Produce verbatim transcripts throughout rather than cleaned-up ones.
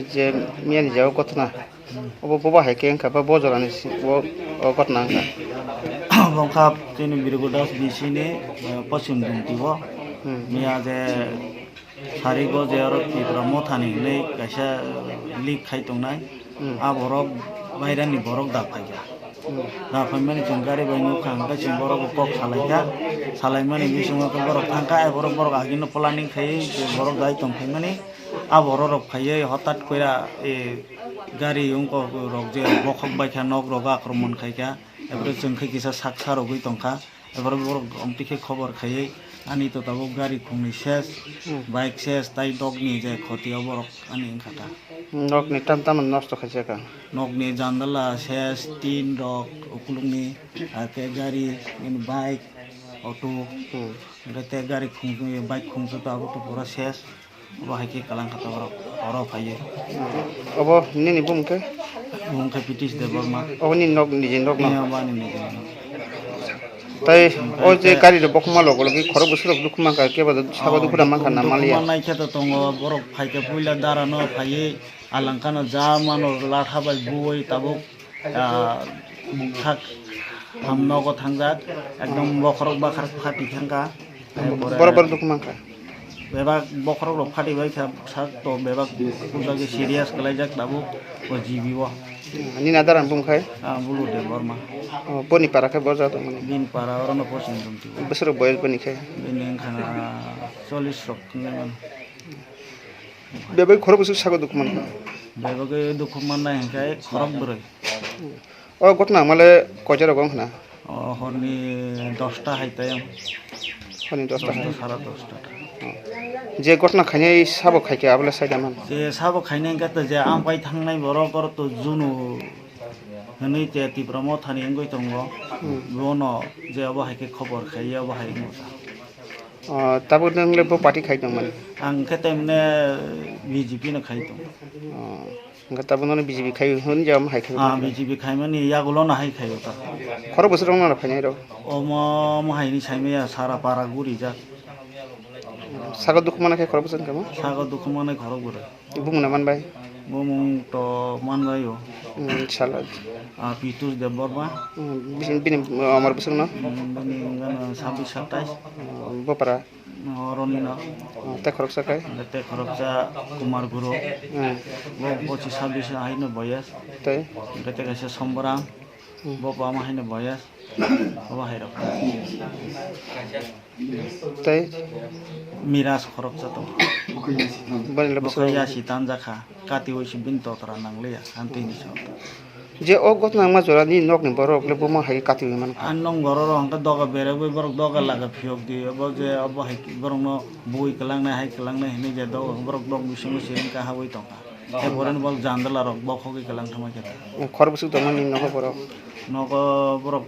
Je miyani je o gotna, obo boba hai khe wngkha, ba bo jorani si-, o, o gotna wngkha. Bo wngkha chini Birgo Das B C ni, eh, Poschim Dumti o. Hmm. Miya je sarigo je aro Tipra Mothani hinwi kaisa leak khai tongnai. Hmm. A borok bairani borok da phaikha. Hmm. Da phaimani chwng gari bai nukha, hwnkhe chwng borok kok salaikha. Salaimani bisingo khe borok thangkha, ai borok, borok agino planning khaiwi borok dai tongphaimani. A borok rok phaiwi hotat koira, e, gari wngkok rok je bokhok baikha, nok rogo akromon khaikha, ephore chwng khe kisa saksa rogwi tongkha, ephore borok omtwi khe khobor khaiwi ani to tabuk gari khungni ses, hmm, bike ses, tai nokni je khoti o borok ani wngkha ta. Nokni tam tam nosto khaijak ang. Nokni jandala ses, tin rok, ukulukni, ake gari, bini bike, auto, hmm, hwnkhe tei gari khungju, bike khungju tabuk to pura ses. Obo hai khe kwlang kha borok oro phaiwi. Obo nini bumung khe? Bumung khe Pitish Debbarma. Obo nini nok, nijini nok no? Nini obo ani nijini nok. Tai o je gari rok bokhokma logo logi khorok bwswk rok dukhu mankha, kebo sabo dukhu da mankha na maliya? Dukhu mannai khe to tongo, borok phaikhe puila dara no phaiwi alangkha no ja mano latha bai buwi tabuk, ah, bukthak ham nogo thangjak, ekdom bokhorok bakhar phati thangkha. Borok borok dukhu mankha. Bebak bokhorok rok phati bai kha sak to bebak puja khe serious kwlaijak tabuk o G B o. Nini adar ang bumung khai? Ah, Bulu Debbarma. Oh, boni para khe bo jato mani. Bini para orono Poschim Dumti. Bwswk boyes boni khe? Bini wngkha na chollish rok wngwi mano. Bebak khorok bwswk sago dukhu mankha? Bebak dukhu mannai hwnkhe khorok bwrwi. O gotna male koijarogo wngkhna? O horni dosta hai tayong. Horni dosta hai. Dosta, sara dosta. O. Je gotna khainai sabo khaikhe abole saida man? Je sabo khainai hwnkhe to je ampai thangnai borok oro to junu hwnwi je Tipra Mothani wngwi tongo. Hmm. Bono je obo hai khe khobor khai obo hai wngkha. O, tabuk nwng le bo party khai tongmani? Ang khe temne B J P no khai tong. O. Hwnkhe tabuk nono B J P khai hwn jam hai khai. Ah, B J P khaimani yagulo no hai khaio ta. Khorok bwswk rok no phainai rok? Omo, omo haini saimaya sara para guri jak. Sago dukhu mana khe khorok bwswk kamo? Sago dukhu manai khorok bwrwi. Bumung na man bai? Bumung to man bai o. Hmm, sala. Ah, Pitus Debbarma. Hmm, bini, bini, ah, amar bwswk no? Hmm, bini gana sabis satais. Hmm, bopara. Oroni no. Oh, tei khoroksa khe? Tei khoroksa Kumar Guru. Hmm. Bo pochis sabis haino boyes. Tei? Hingke tei kaisa Sombram. Hmm. Bo bama haino boyes. Bo hai rok. Tei? Miras khoroksa to. Boni le bwswk yasi tanjakha. Kati oi si bini totra nangliya. Hantini so. Je o gotna wngma jora nini nokni borok le buma hai kati wi mankha. Ang nong borok rok hwnkhe doga beregwi borok doga laga phiyok di, obo je obo hai borokno bui kwlangnai hai kwlangnai hinwi je doga borok nok bisingo se wngkha habwi tongkha. Tei borokni borok jandala rok bokhogwi kwlang thangma khe. Khor bwswk tongma nini nogo borok? Nogo borok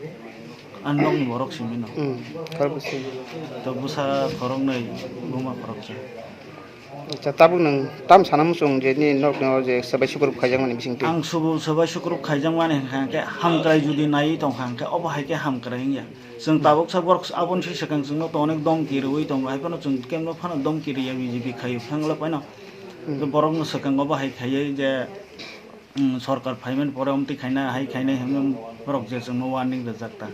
ang nokni borok simi no. Hmm, khor bwswk. To bwsa khoroknwi buma khoroksa. Acha, tabuk nwng tam sana muchung je nini nokni o je swbai sukruk khaijakmani bisingtwi? Ang subu swbai sukruk khaijakmani hwnkha hwnkhe hamkrai judi naiwi tongkha hwnkhe obo hai khe hamkrai wngya. Chwng tabuksa borok aboni se swkang chwngno to onek domki rwui tongo, hai phano chwng kemno phano domki rwya B J P khaio phangla paino. Hmm. Borokno swkang obo hai khaiwi je, um, sorkar phaimani pore omtwi khaina hai khainai hwnwi borok je chwngno warning rwjak ta.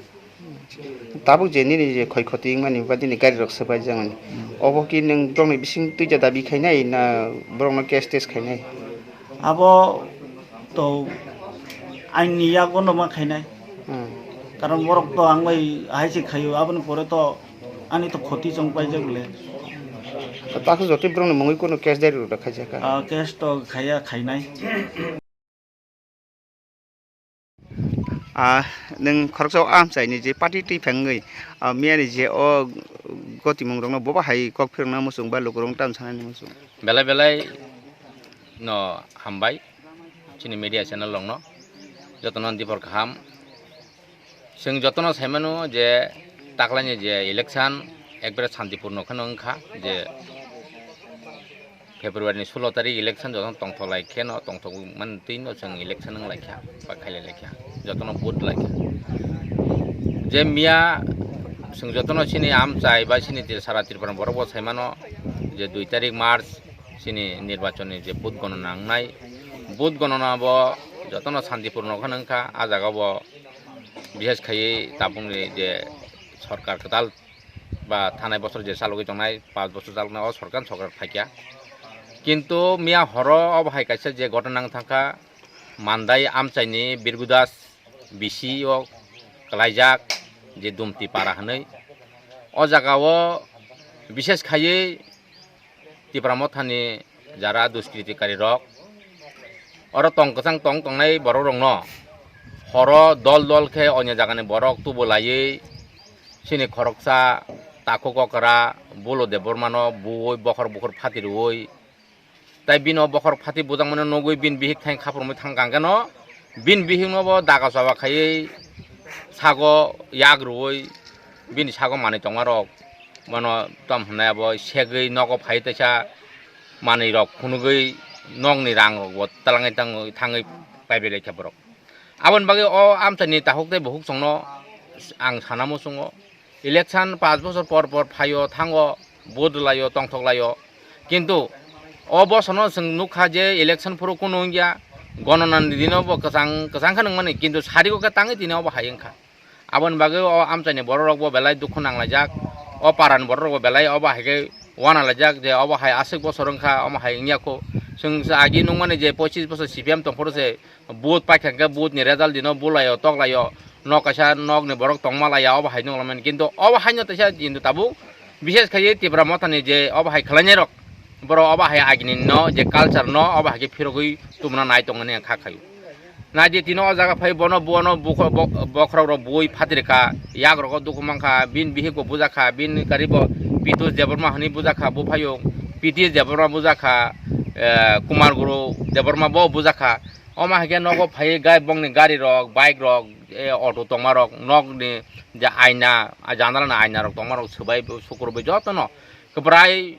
Tabuk je nini je khoi khoti wngmani ba nini gari rok swbaijak mani, obo ki nwng borokni bising twija dabi khainai na borokno case tes khainai? Abo to aini yago no ma khainai. Hmm. Karon borok to ang bai hai se khaio, aboni pore to ani to khoti chong paijak le. Takhe jotoi borokni mungwi kunu case diary rok khaijak kha? Ah, case to khaiya khainai. Ah, nwng khoroksa o amchaini je party twi phangwi, ah, miyani je o gotimung rokno bobo hai kok phirokna muchung ba lukurok tam sanani muchung. Belai belai no hambai chini media channel rokno jotono dipor kaham. Chwng jotono saimano je taklaini je election ekbare santipurno kheno wngkha je February ni sulo tarik election jotono tongthok lai khe no, tongthok man twi no chwng election wng lai kha, ba khailai lai kha, jotono vote lai kha. Je miya chwng jotono chini amchai ba chini sara Tripura borok bo saimano je dui tarik March chini nirbachon ni je vote gonona wngnai, Vote gonona bo jotono santipurno khe wngkha, a jaga bo bises khaiwi tabukni je sorkar kwtal ba thanai bosor je chalogwi tongnai, panch bosor chaloknai o sorkar, sorkar phaikha. Kintu miya horo obo hai kaisa je ghotona wng thangkha, Mandai amchaini Birgudas bisi o kwlaijak je Dumti para hwnwi. O jaga o bises khaiwi Tipra Mothani jara duskritikari rok, oro tong kwchang tong tongnai borok rokno horo dol dol khe onyo jagani borok tubu laiwi, chini khoroksa Takhuk Okra, Bulo Debbarmano buwi bokhor bukhur phati rwui, tai bini o bokhor phati bujakmano nugwi bini bihik thang khapurmui thang kang khe no, bini bihik no bo daga chaba khaiwi sago yak rwui bini sago manwi tongma rok bono tam hwnwi abo segwi nogo phai teisa manwi rok phunugwi nokni rang rok bo talangwi tangwi thangwi paibai lai kha borok. Aboni bagwi o amchaini takhuk tei bukhuk chwngno ang sana muchungo. Election panch bosor por por phaio, thango, vote rwlaio, tongthok laio. Kintu o bosonno chwng nukha je election phuru kunu wngya, gononani dino bo kwchang, kwchang khe nungmani, kintu sarigo khe tangwi tini obo hai wngkha. Aboni bagwi o amchaini borok rok bo belai dukhu nanglaijak, o parani borok rok bo belai obo hai khe uanalaijak je obo hai aswk bosor wngkha, omo hai wngya kho. Chwng agi nukmani je pochis bosor C P M tongphuru se, vote paikha khe vote ni result dino bulaio, toklaio, nok kaisa nokni borok tongma laiya, obo hai nuklamani. Kintu obo haino teisa kintu tabuk bises khaiwi Tipra Mothani je obo hai khwlainai rok, borok obo hai agini no je culture no obo hai khe phirogwi tumna nai tongmani ang kha khaio. Naidi tino o jaga phai bono buano bukho-, bo-, bokhorok rok buwi phatirkha, yak rogo dukhu mankha, bini bihik bo bujakha, bini gari bo Pitus Debbarma hwnwi bujakha, bo phaio Pitus Debbarma bujakha, eh, Kumar Guru Debbarma bo bujakha. Omo hai khe nogo phaiwi gai bongni gari rok, bike rok, eh, auto tongma rok, nokni je aina, ah, janala ni aina rok tongma rok swbai sukurbai jotono kwbrai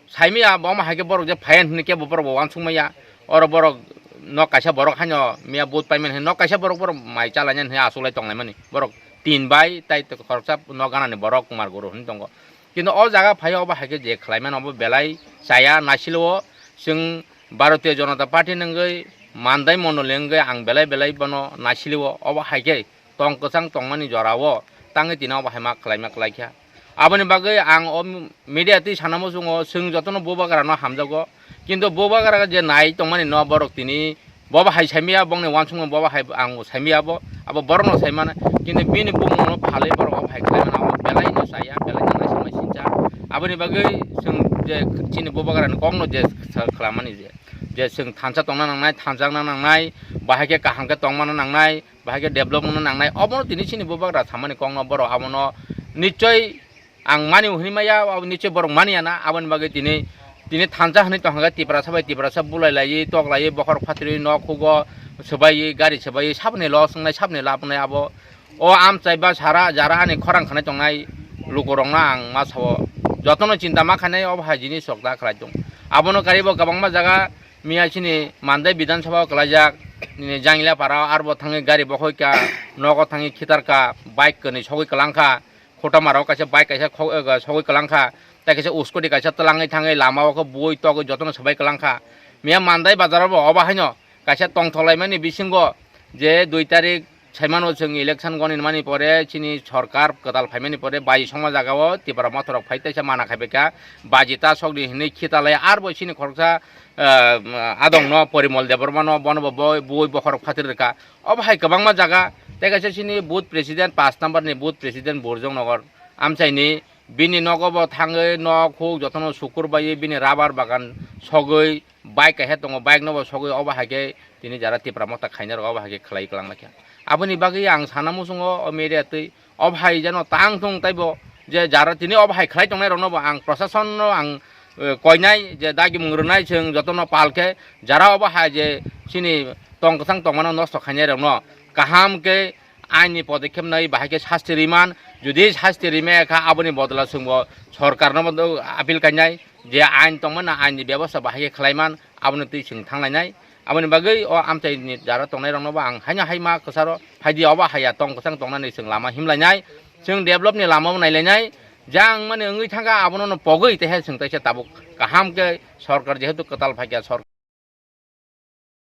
saimaya. Omo hai khe borok je phaiya hwnwi kebo borok bo uansukmaya. Oro borok nok kaisa borok haino miya vote paimani hwnwi nok kaisa borok, borok mai chalainani hwnwi achuklai tonglaimani. Borok tin bai tai khoroksa nok ganani borok Kumar Guru hwnwi tongo. Kintu o jaga phai obo hai khe je khlaimani obo belai chaya naisilo o. Chwng Bharatiya Janata Party ni wngwi Mandai mondoli wngwi ang belai belai bono naisilo o. Obo hai khe tong kwchang tongmani jora o tangwi tini obo hai ma khlaima khlaikha. Aboni bagwi ang o media twi sana muchungo, chwng jotono bubagra no hamjago, kintu bubagra je nai tongmani no borok tini Bobo hai saimaya, bongni uansukmung bobo hai ang saimaya abo, abo borokno saimana. Kintu bini bumungno phalwi borok obo hai khlaimano, abo belaino chaya, belaino naisingma sincha. Aboni bagwi chwng je chini bubagrani kokno je sa-, khwlamani je, je chwng thansa tongna nangnai, thanjakna nangnai, bahai khe kaham khe tongmana nangnai, bahai khe develop wngna nangnai, obono tini chini bubagra samani kokno borok abono nichoi ang mani hwnwi maya, abo nichoi borok mani ya na, aboni bagwi tini, tini thansa hwnwi tong kha khe Tiprasa bai Tiprasa bulai laiwi, tok laiwi, bokhorok phatri nok hugo swbaiwi, gari swbaiwi, saboni loss wngnai, saboni lab wngnai abo. O amchai ba sara jara ani khorang khanai tongnai lukurokno ang ma sao, jotono chinta ma khainai, obo hai jinis rok da khlai tong. Abono karibo kwbangma jaga miya chini Mandai Bidhan Sabha o kwlaijak, nini Jangila para o arbo thangwi gari bokhoi kha, nogo thangwi khitar kha, bike kwnwi sogwi kwlang kha. Khotama rok kaisa bike kaisa khok-, eh, sogwi kwlang kha, tei kaisa scooty kaisa twlangwi thangwi lama o khe bui togwi jotono swbai kwlang kha. Miya Mandai bazar o bo obo haino kaisa tongthok laimani bisingo je dui tarik saimano chwng election goni mani pore chini sorkar kwtal phaimani pore bai songma jaga o Tipra Motha rok phai teisa mana khai bai kha, baji ta sokni hinwi khitalai arbo chini khoroksa, eh, adongno Porimol Debbarmano bono bo boi, boi bokhorok phatri rwkha. Obo hai kwbangma jaga, tei kaisa chini booth president, paanch number ni booth president Burjong Nagar amchaini, bini nogo bo thangwi nok huk jotono sukur baiwi bini rubber bagan sogwi bike kaisa tongo, bike no bo sogwi obo hai khe tini jara Tipra Motha khaina rok obo hai khe khlai kwlang lai kha. Aboni bagwi ang sana muchungo o media twi obo hai jeno tang thung tei bo je jara tini obo hai khlai tongnai rokno bo ang prosason no ang, eh, koinai je dagimung rwnai chwng jotono pal khe jara obo hai je chini tong kwchang tongmano nosto khainai rokno kaham khe aini podokkhep nai bahai khe sasti riman, jodi sasti rimaya kha aboni bodolo chwngbo sorkarno bo appeal kainai je ain tongmano aini bebosta bahai khe khlaiman. Aboni twi chwng thanglainai. Aboni bagwi o amchaini jara tongnairokno bo ang haino hai ma kwcharo phaidi obo haya tong kwchang tongnani chwng lama himlainai, chwng developni lama bo nailainai. Jang mani wngwi thangkha abono no pogwi tehe chwng teisa tabuk kaham khe sorkar jehetu kwtal phaikha, sorkar